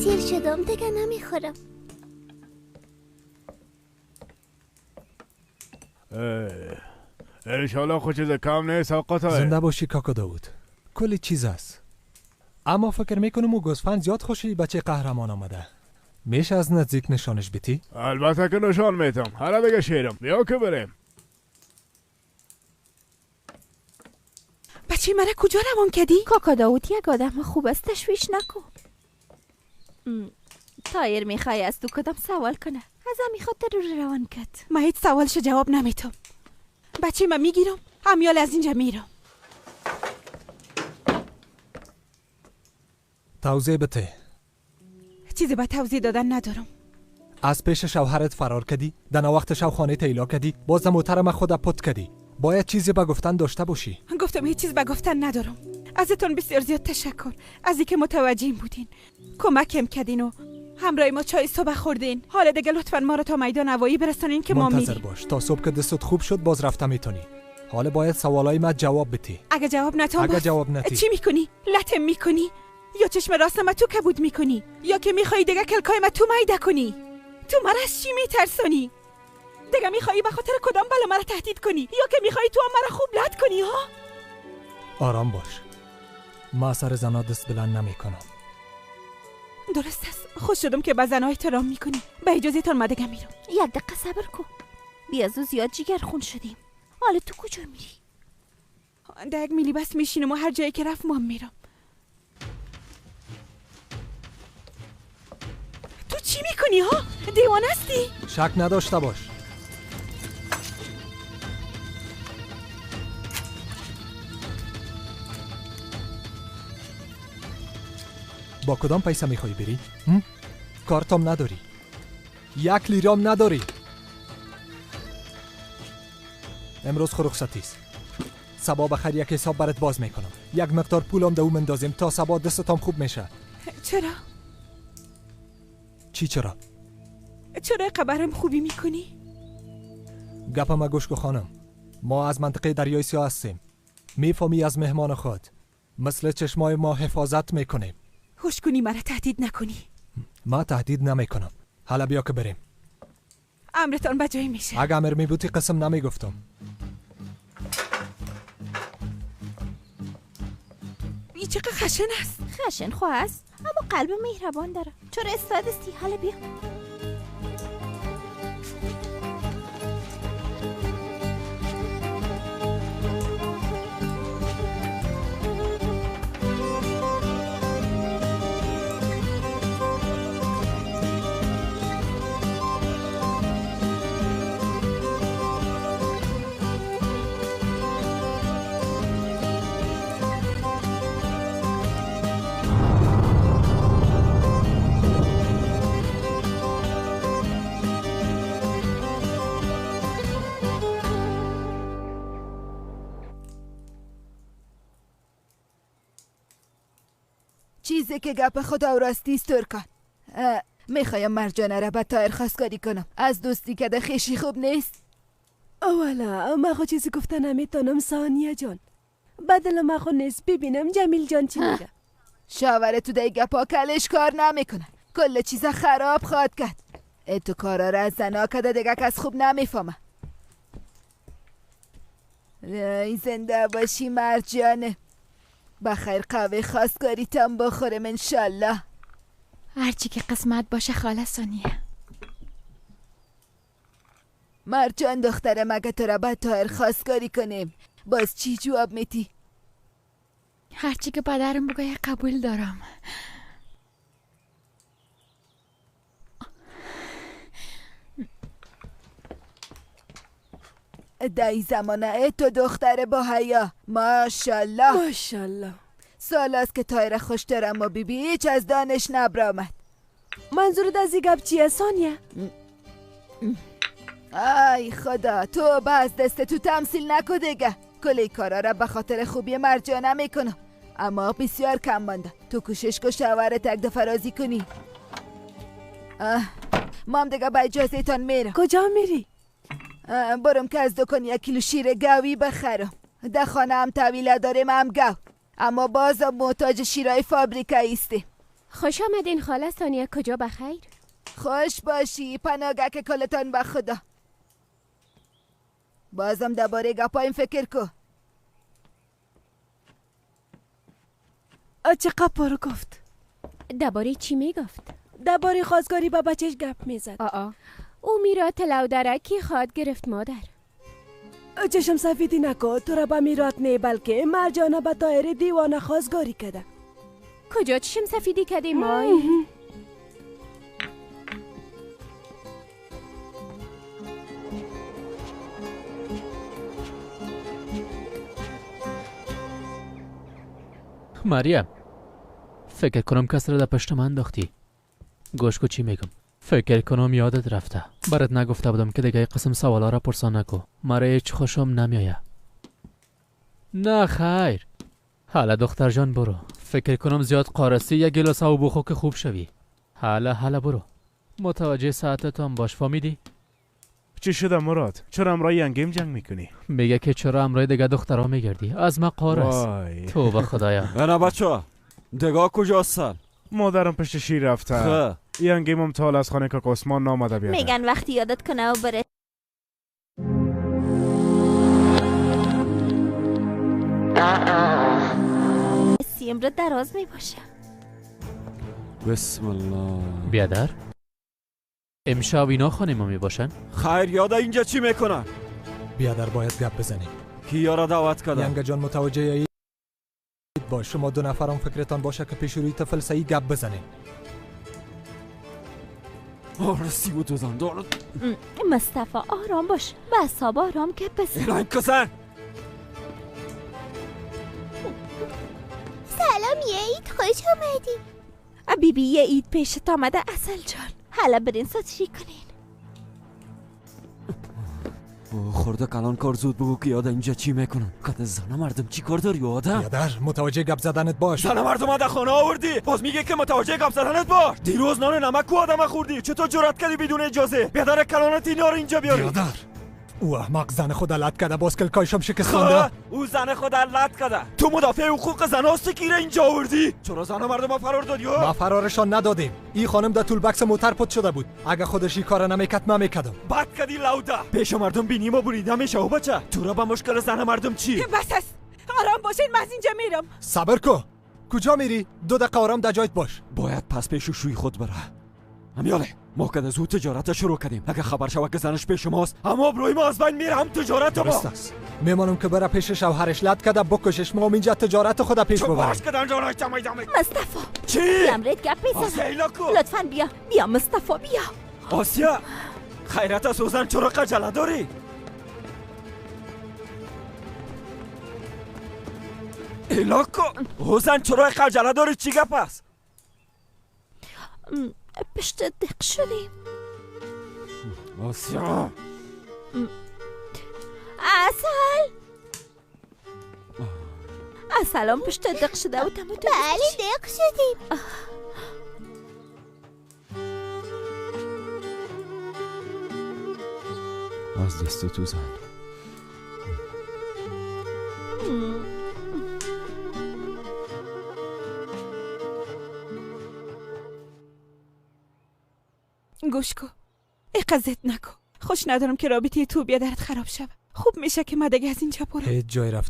سیر شدم، دیگه نمیخورم. انشالله خود چیز کم نیست آقا طاهر. زنده باشی کاکا داود، کلی چیز است. اما فکر میکنم او گوسفند زیاد خوشی بچه قهرمان آمده. میشه از نزدیک نشانش بیتی؟ البته که نشان میتم. حالا دیگه شیرم، بیا که بریم. بچه مرا کجا روان کردی؟ کاکا داود یک آدم خوب است، تشویش نکن. طاهر میخوای از تو کدام سوال کنه، از همی خاطر رو روان کرد. من هیچ سوالش جواب نمیتم. بچه من میگیرم، همیال از اینجا میرم. توضیح بده. چیزی به توضیح دادن ندارم. از پیش شوهرت فرار کردی، در وقت شو خانه تیلا کردی، باز موتر من خود پت کردی. باید چیزی به گفتن داشته باشی. گفتم هیچ چیز به گفتن ندارم. ازتون بسیار زیاد تشکر از اینکه متوجه بودین، کمکم کردین و همراه ما چای صبح خوردین. حالا دیگه لطفا ما رو تا میدان هوایی برسانین که ما میریم. منتظر باش تا صبح که دستت خوب شد باز رفته میتونی. حالا باید سوالای ما جواب بدی. اگه جواب نتم، اگه جواب ندی چی میکنی؟ لطم میکنی؟ یا چشم راست ما تو کبود میکنی؟ یا که میخوای دیگه کلکای ما تو میده کنی؟ تو مرا از چی میترسونی؟ دیگه میخوای به خاطر کدام بلا مرا تهدید کنی؟ یا که میخوای تو مرا خوب لط کنی؟ ها؟ آرام باش، ما سر زنا دست بلند نمیکنم. درست است، خوش شدم که به زنها احترام میکنی. به اجازه تان ما دیگه میرم. یک دقیقه صبر کن، بیا زو زیاد جیگر خون شدیم. حالا تو کجا میری؟ در یک میلی بس میشینم و هر جایی که رفت ما میرم. تو چی میکنی ها؟ دیوانه هستی؟ شک نداشته باش. با کدام پیسه میخوای بری؟ کارتم نداری، یک لیرام نداری. امروز رخصتی است. صبا بخیر یک حساب برات باز میکنم. یک مقدار پولم در او مندازیم تا صبا دستتم خوب میشه. چرا؟ چی چرا؟ چرا قبرم خوبی میکنی؟ گپم گوش کن خانم، ما از منطقه دریای سیاه هستیم. میفهمی از مهمان خود مثل چشمای ما حفاظت میکنیم. هوش کنی مرا تهدید نکنی. ما تهدید نمیکنم. حالا بیا که بریم. امرتان به جای میشه. اگه امر میبودی قسم نمیگفتم. این چقدر خشن است. خشن خو است، اما قلب مهربان داره. چرا استادستی؟ حالا بیا. چیزی که گپ خدا و راستی است ترکان. میخوایم مرجانه را به طاهر خواستگاری کنم. از دوستی که خیشی خوب نیست. اولا ما خود چیزی گفته نمیتونم ثانیه جان. بدل ما خود نیست. ببینم جمیل جان چی میگه. شاور تو دی گپا کلش کار نمیکنه. کل چیز خراب خواد کرد. تو کارا را از زنا کده دیگه کس خوب نمیفهمه. ای زنده باشی مرجانه. بخیر قهوه خواستگاریتم بخورم انشالله. هرچی که قسمت باشه خاله ثانیه. مرجان دخترم اگه تو را به طاهر خواستگاری کنیم باز چی جواب میتی؟ هرچی که پدرم بگویه قبول دارم. در زمانه تو دختر با حیا ماشالله ماشالله. سال است که طاهر خوش دارم و بیبی هیچ از دانش نبرآمد. منظورت از این گپ چیه ثانیه؟ ای خدا تو باز دست تو تمثیل نکو دیگه. کلی کارا را به خاطر خوبی مرجانه میکنم، اما بسیار کم مانده. تو کوشش کو شوهرت یک دفعه راضی کنی. ما هم دیگه با اجازه تان میرم. کجا میری؟ برم که از دکان یک کیلو شیر گاوی بخرم. در خانه هم طویله داریم هم گاو، اما بازم محتاج شیرای فابریکه ایستیم. خوش آمدین خاله ثانیه، کجا بخیر؟ خوش باشی پناهگه که کلتان به خدا. بازم درباره گپایم فکر کو. چه قپارو گفت؟ درباره چی میگفت؟ درباره خواستگاری با بچهش گپ میزد. آ او میرات لودره کی خواد گرفت مادر. چشم سفیدی نکو، تو را به میرات نه بلکه مرجانه به طاهر دیوانه خواستگاری کرده. کجا چشم سفیدی کردی مای؟ مریم، فکر کنم کس را در پشت من انداختی. گوش کو چی میگم. فکر کنم یادت رفته. برات نگفته بودم که دیگه قسم سوالا را پرسان نکو. مرا هیچ خوشم نمیآید. نه خیر. حالا دختر جان برو. فکر کنم زیاد قارسی یک گلاس آب بخور که خوب شوی. حالا برو. متوجه ساعتت باش، فهمیدی؟ چی شده مراد؟ چرا امرای ینگیم جنگ میکنی؟ میگه که چرا امرای دیگه دخترها میگردی؟ از ما قار است. توبه خدایا. نه بچه دگاه کجاستن؟ مادرم پشت شیر رفته. ینگیم تا از خانه که عثمان نامده بیاده. میگن وقتی یادت کنه و بره. سیم را دراز میباشه. بسم الله. بیادر امشب اینا خانه ما میباشن؟ خیر یاده اینجا چی میکنن؟ بیادر باید گپ بزنیم. کی یارا دعوت کردن؟ ینگه جان متوجه اید باش. شما دو نفرم فکرتان باشه که پیش روی طفل سعی گپ بزنیم. آره سی و دو زن دارد. مصطفی آرام باش. بساب آرام گپ بزن. ایران کسن. سلام یه عید، خوش آمدی. بی بی یه عید پیشت آمده عسل جان. حالا برین ساتری کنین. خورده کلان کار زود بگو که یاد اینجا چی میکنن. کده زن مردم چی کار داری آدم؟ بیادر متوجه گپ زدنت باش. زن مردم در خانه آوردی باز میگه که متوجه گپ زدنت باش. دیروز نان نمک کو آدم خوردی، چطور جرأت کردی بدون اجازه بیادر کلانت اینا رو اینجا بیاری؟ بیادر او احمق زن خود لط کرده، باز کلکایشم شکستانده. او زن خود لط کرده. تو مدافع حقوق زن هستی که اینجا آوردی؟ چرا زن مردم فرار دادی؟ ما فرارشان ندادیم. این خانم در طول بکس موتر پت شده بود. اگه خودش این کار نمیکرد من میکردم. بد کردی لوده. پیش مردم بینی ما بریده میشه او بچه. تو را با مشکل زن مردم چی؟ بس است. آرام باشین، من از اینجا میرم. صبر کو. کجا میری؟ 2 دقیقه آرام در جایت باش. باید پس پیش شوی خود بره. امیاله ما که از او تجارت شروع کردیم. اگه خبر شود که زنش پیش ماست، اما آبروی ما از بین میره، هم تجارت ما. درست است. میمانم که بره پیش شوهرش لط کرده بکشش. ما اینجا تجارت خود پیش ببریم. مصطفی چی؟ امرت گپ میزنم. لطفا بیا. بیا مصطفی بیا. آسیا خیرت از سوزن چرا قجله داری؟ ایلاکو حسن چرا خجله داری؟ چی گپ است؟ پشت دق شدیم. آسیا عسل عسلام پشت دق شده و تمام. بله دق شدیم. از دست تو زن. گوش کو، اقزت نکو. خوش ندارم که رابطه تو بیادرت خراب شود. خوب میشه که من دیگه از اینجا برم. هیچ جای رفت